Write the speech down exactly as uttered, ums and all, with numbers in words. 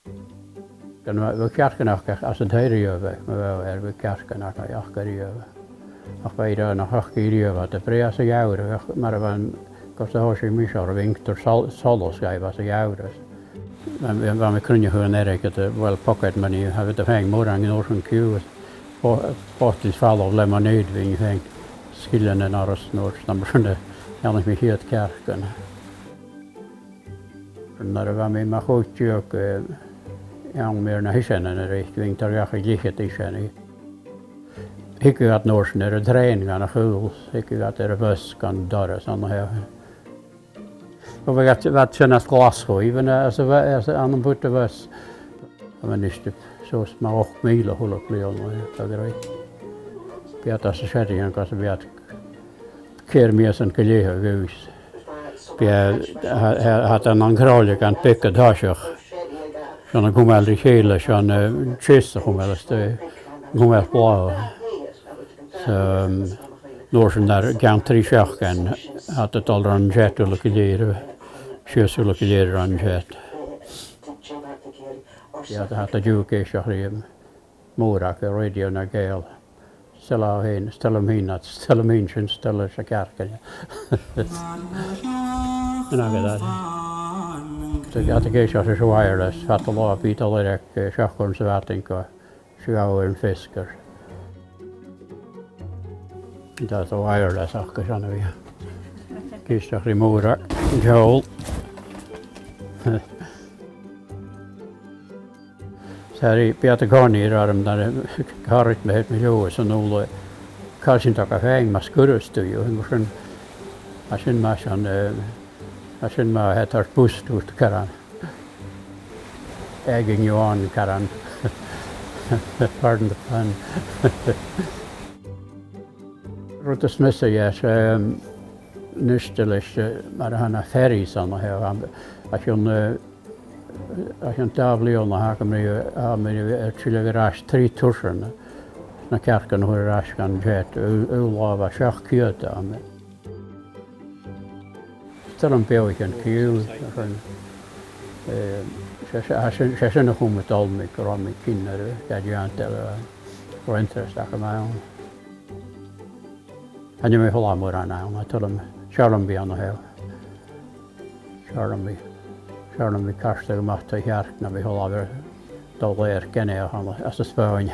Gun robh, bha cearcan aca às an taigh riamh, ma bha, air bha cearcan aca, aca riamh. Ach bha iad nach fhaca riamh, a' breith às a' gheamhradh, ach mar a bha an, gus an do thòisich mise orra, bha iad a' toirt sol-, solas dhaibh às a' gheamhradh. Bha, bha, bha mi a' cruinneachadh an airgid, well, pocket money, tha iad a' faighinn mòran an uair sin co-dhiù, bo-, bottles full of lemonade, bha iad a' faighinn sgillinn an doras an uair sin, mar sin a dhèanadh mi a' chiad chearcan. Nuair a bha mi mu chòig deug, eh, dh'fhan mi air na h-iseanan a reic, bha iad a' toirt dhachaigh leth-cheud isean. Thigeadh iad an uair sin air an trèan dhan a' chaol, thigeadh iad air a' bhus dhan doras an taigh. Bha iad, bha iad sin às Glaschu, even às a' bh-, às a', ann am Bùdapest. Tha mi a-nis suas mu ochd mìle a h-uile bliadhna, eh, tha gu robh. Bidh iad às a' seadaidhean gus am bi iad ceithir mìosan gu leth a dh'aois. Bidh, tha, tha, tha iad ann an cròileagan beaga an toiseach. Sin a' cumail ri chèile, sin, eh, an teas a chumail a-staigh, a' cumail blàth. So, um, an uair sin air ceann trì seachdainean, tha iad a' dol ron t-seat uile gu lèir, sìos uile gu lèir ron t-seat. Bidh iad, tha iad an-diugh ag èisteachd ri, um, Mòrag air Radio nan Gàidheal. Still a tha fhèin, still am fhìn, still am fhìn sin, still leis a' chearcan. An agad e? Tha, tha iad ag èisteachd ris a' wireless, fad an latha, bidh iad a' lorg, eh, seachd uairean sa mhadainn gu sia uairean feasgar. Tha an wireless aca sin a bhith ag èisteachd ri Mòrag, an ceòl. Sorry, bidh iad a' coimhead orm nuair a, càit an robh mi, thèid mi leotha san ùrlar, càit an tèid iad fhèin, mas e gun sguireas tu iad, mar sin, tha sin math, eh, tha sin math, tha e a' toirt boost dhut caran. Egging you on, caran. Pardon the pun. Rud as miosa, yes, um, a-nis leis, eh, mar a tha na ferries an seo, um, a chionn, eh, a chionn dà bhliadhna, tha mi, tha mi air tilleadh air ais trì tursan, na cearcan a chur air ais dhan t-seat, aon, aon latha bha seachd ceud ann. Still am beathaichean co-dhiù, eh, 's e, 's e, 's e sin, 's e sin a chùm a' dol mi, gun robh mi cinnteach, eh, gu dèanamh, eh, ro interest agam ann. Chan eil mi a' falbh mòran ann, tha tòrr, 's fheàrr leam a bhith ann an seo. 'S fheàrr leam a bhith, 's fheàrr leam a bhith a' cairteal gu math taigh-chearc na bhith a' falbh air, dol air ginealach ann, às an Spàinn.